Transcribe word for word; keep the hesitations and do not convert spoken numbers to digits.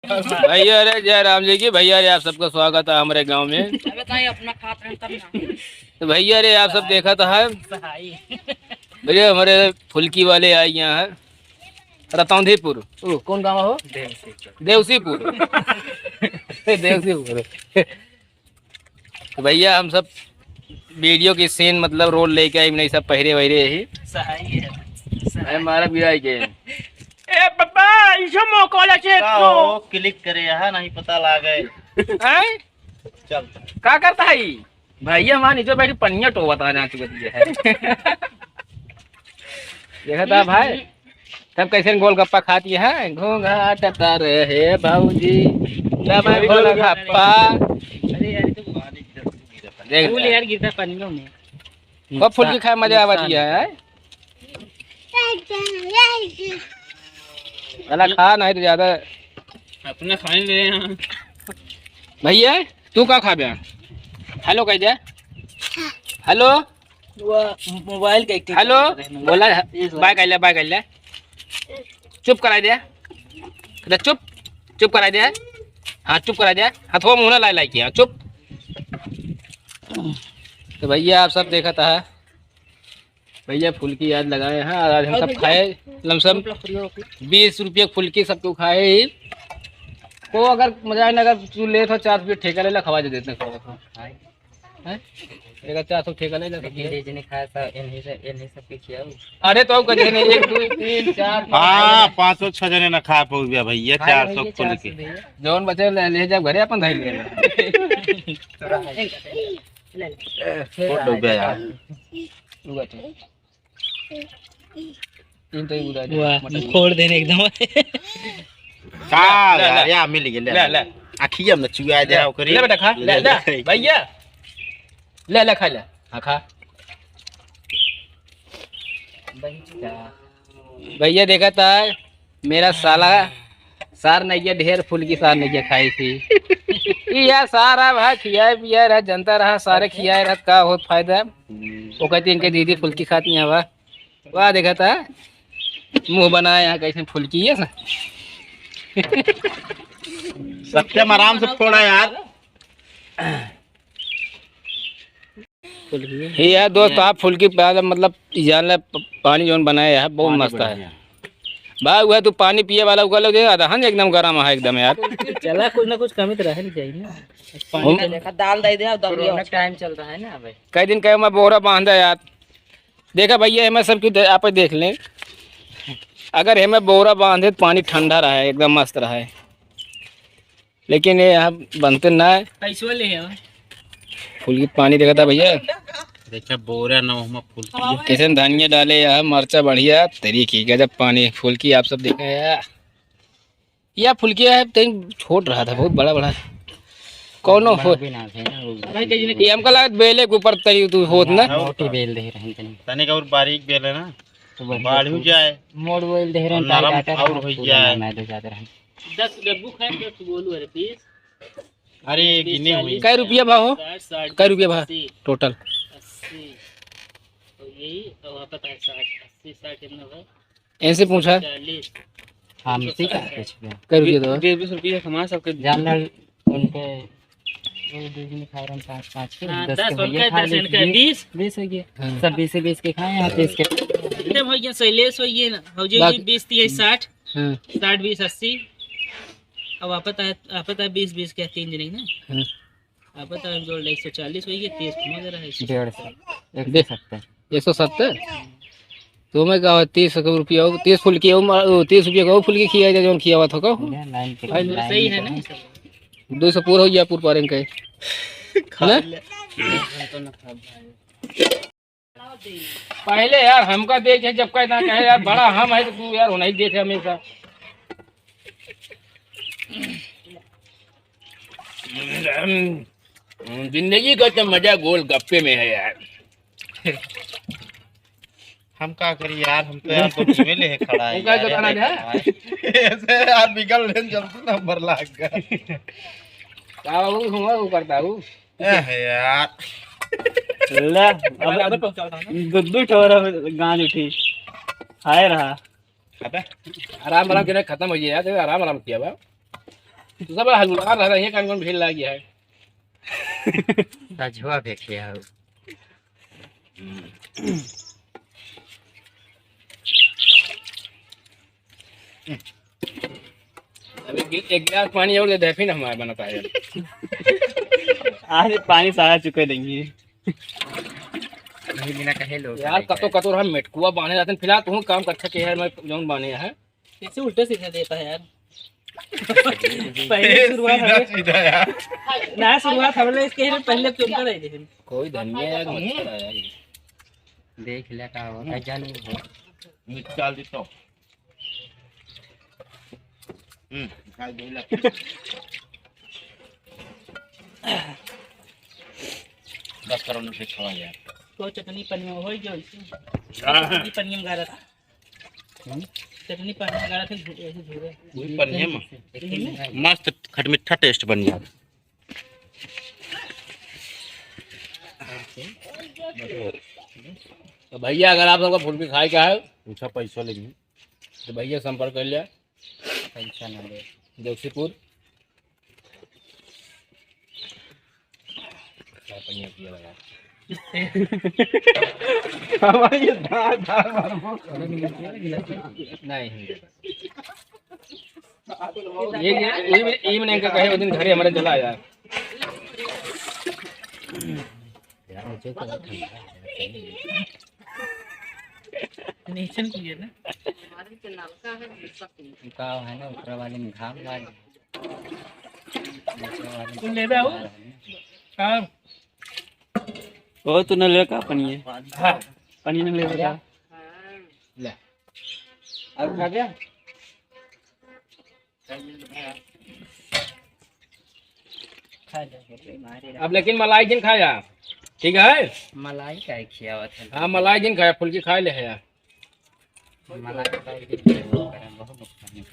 भैया रे, जय राम जी की। भैया रे, आप सबका स्वागत है हमारे गांव में। अबे ताई अपना खात रहन तब ना। तो भैया रे, आप सब देखत है, भैया हमारे फुल्की वाले आए यहाँ है रतौंधीपुर। ओ, कौन गांव हो? देवसीपुर। देवसीपुर। तो भैया हम सब वीडियो की सीन, मतलब रोल लेके आई, नहीं सब पहिरे वहिरे ही। सही है। अरे मारा गिरा के। ए पापा, इसे मोको वाला चेक का हो, क्लिक करे यहाँ, नहीं पता लागे। हैं? चल। का करता है ई? भैया हमारे नीचे बैठ के पनिया टोवत है, नाच बतिया है। देखा था भाई, तब कैसे गोलगप्पा खाती है, घूंघट तर हे भौजी, तब गोलगप्पा। अरे यार, ये तो देख फूल यार गिरता पनियों में। खूब फुल्की खाए मजा आवा नुकसान दिया है। है। चला खा, नहीं तो ज्यादा। अपना खाने ले रहे हैं। भैया, तू का खाबे? हेलो कह दे। हेलो। वो मोबाइल का एक्टिंग हेलो। कर रहे हैं। बोला है। ये बाय कर ले, बाय कर ले। चुप करा दे। अरे चुप, चुप करा दे। हाँ, चुप करा दे। हाँ, थोड़ा मुँह ना लाई लाई किया, चुप। तो भैया, आप सब देखत है, भैया फुल्की आज लगाए हैं और आज हम सब खाए लमसम बीस रुपये फुल्की सबको खाए ही। को अगर मजा आए ना, अगर तू लेत हो चार रुपये ठेका ले ला, खवा दे देते हैं। हैं? एक अच्छा तो ठेका ले ले लेकिन सकते हैं। जे जने खाए सा, इन्हीं से, इन्हीं सब के खियाओ। अरे तो कह देने एक, दो, तीन, चार, पाँच, हाँ, पाँच सौ, छह जने ना खा पाउबे भैया, खाए चार सौ भैया, खुल चार के। सौ भैया। जौन बचे ले, ले जा घरे अपन धइल ले। ले ले। फोड़ दो बे यार। तू बैठ। तीन तो ही उड़ा दे, वाह, मटन। फोड़ देने एकदम। का ले, यार, ले। या मिल गया, ले, ले, ले। ले। अखिया में चुआ दे, ले, ओकरे। ले बेटा, खा, ले, ले, ले। भैया। ले, ले, खा ले। हाँ, खा। भैया देखा था, मेरा साला सार नहीं गया, ढेर फुल्की सार नहीं गया खाई थी। ई यार सारा भा खियाए पियाए रहा, जनता रहा, सारे खियाए रहा, का हो फायदा? वो कहती इनके दीदी फुल्की खाती हैं, वाह। वाह, देखा था, मुंह बनाए यहाँ कैसे फुल्की है सा। सत्यम आराम से फोड़ा यार। फुल्की। हे यार दोस्त, आप फुल्की प्याज, मतलब, जान ले, प-, पानी जौन बनाए है, बहुत पानी मस्त है। बढ़िया। भाई, वह तू पानी पिए वाला उगल दे, अदहन एकदम गरम है एकदम यार। चला, कुछ ना कुछ कमी तो रहनी चाहिए ना। पानी हम का देखा, दाल दे दे, अब दम कोरोना टाइम चल रहा है ना अबे। कई दिन कहे मैं बोरा बांधा यार। देखा भैया, हमें सब कुछ दे-, आप देख लें। अगर हमें बोरा बांधे तो पानी ठंडा रहे, एकदम मस्त रहे। लेकिन ये यहाँ बनते ना है। कैसे ले हैं? फुल्की पानी देखा था भैया। देखा बोरा ना, हम फुल्की। कैसे धनिया डाले यहाँ, मरचा बढ़िया, तरीके गजब पानी। फुल्की आप सब देखे हैं यार। या फुल्की है, तनी छोट रहा था, बहुत बड़ा बड़ा। कौनो हो। बड़ा भी ना थे ना, वो ये हमका लगा बेले के ऊपर तरी तू होत ना। हाँ, मोटी बेल दे रहे हैं तनी। तनिक और बारीक बेल है ना, तो बस बाढ़ू जाए। मोड़ बेल दे रहे हैं, और नरम टाइट और हो पूरा जाए। मैदा ज्यादा रहे। दस डब्बू खाए, दस गोलू है पीस। अरे, गिने हुई। कै रुपया भाव हो? साठ, साठ, कै रुपया भाव? अस्सी। टोटल? अस्सी। तो यही, तो वहाँ पता है, साठ, अस्सी, साठ कितना हुआ? ऐसे पूछा? चालीस। हम इसी का पूछ रहे हैं। कै रुपया दो? बीस, बीस रुपया कमा सबके। जान डाल उनके, वो दो दिन खा रहे हैं पाँच, पाँच के, हाँ, दस दस के और भैया कै खा दस लीजिए। इनका बीस। बीस हो गया। हाँ। सब बीस से बीस के खाए हैं, आप तीस के। एकदम हो गया, सैलेस हो गया ना, हो जो बाकी ये बीस, तीस, साठ। हाँ। साठ, बीस, अस्सी। अब आप पता है, आप पता है बीस, बीस के तीन जने ना? हाँ। आप पता है जोड़ ले एक सौ चालीस हो गया, तीस कम हो रहा है। डेढ़ सौ, एक सौ सत्तर। एक सौ सत्तर? तो मैं कहा, तीस रुपया हो, तीस फुल्की हो, मा-, ओ, तीस रुपया का फुल्की खिया जाए, जौन खियावा था, कहो। ले, लाइन के, भाई, लाइन सही के है ना? दो सौ पूरा हो गया, पूर पारेंगे। खा ना? ले। पहले यार हमका देखे, जब कहे ना कहे यार, बड़ा हम है तो तू यार होना ही देखे हमेशा। जिंदगी का तो मजा गोलगप्पे में है यार। हम का करी यार, हम तो यार तो जीवे ले है खड़ा है उनका यार, तो खाना यार, है? ऐसे यार बिगड़ लेन जल्दी नंबर लाग गया। का बाबू, हुआ वो करता हूँ। एह यार। ले, अब दो, दो ठो रहा, गांज उठी। हाय रहा। अबे। आराम आराम के ना खत्म हो गया यार, आराम आराम किया बा। तू सब हलुआ रह रही है, कान कौन भीड़ लागी है। सजवा देखे हो। अभी गि-, एक गिलास पानी और दे दे, फिर हमारा बनता है। आज पानी सारा चुके देंगे। नहीं बिना कहे लोग यार, कतो कतो हम मेटकुआ बांधे जाते हैं। फिलहाल तू काम कर सके यार, मैं जौन बांधे है। कैसे उल्टे सीधे देता है यार? पहले शुरुआत सीधा, हमें सीधा यार। ना शुरुआत हमने इसके ही पहले क्यों कर रहे थे? कोई धनिया यार, मच्छर आया ये। देख ले का होता है, जानू हो। निकाल दे तो। हम्म, निकाल दे ले। बस करो ना, फिर खवा यार। तो चटनी पनिया हो गई जो इसी। हाँ। चटनी पनिया में गारा था। हम्म? चटनी पनिया में गारा था, झू-, ऐसे झूरे। वही पनिया में। यही में? मस्त खटमिठा taste बन जाता। तो भैया, अगर आप लोग का फुल्की खाए का है, अच्छा पैसा लेंगे, तो भैया संपर्क कर लिया। पैसा ना ले। जोशीपुर। क्या पनिया पिया लगा? हमारे ये धार, धार मारो। नहीं, ये, ये, ये, ये मैंने इनका कहे, वो दिन घरे हमारे चला आया। यार, मुझे तो ठंडा है। नेचन की है ना? का है ना, ऊपर वाले में घाम लाग। नीचे वाले में तू ले बे, आओ। घाम। हाँ। ओ, तू न ले का पनिया? हाँ। पनिया न ले का? ले। अब खा गया? अब लेकिन मलाई जिन खाया, ठीक है? मलाई काहे खियावत है? हाँ, मलाई जिन खाया, फुल्की खाए ले है यार। मलाई काहे खियावत है? बहुत नुकसान है।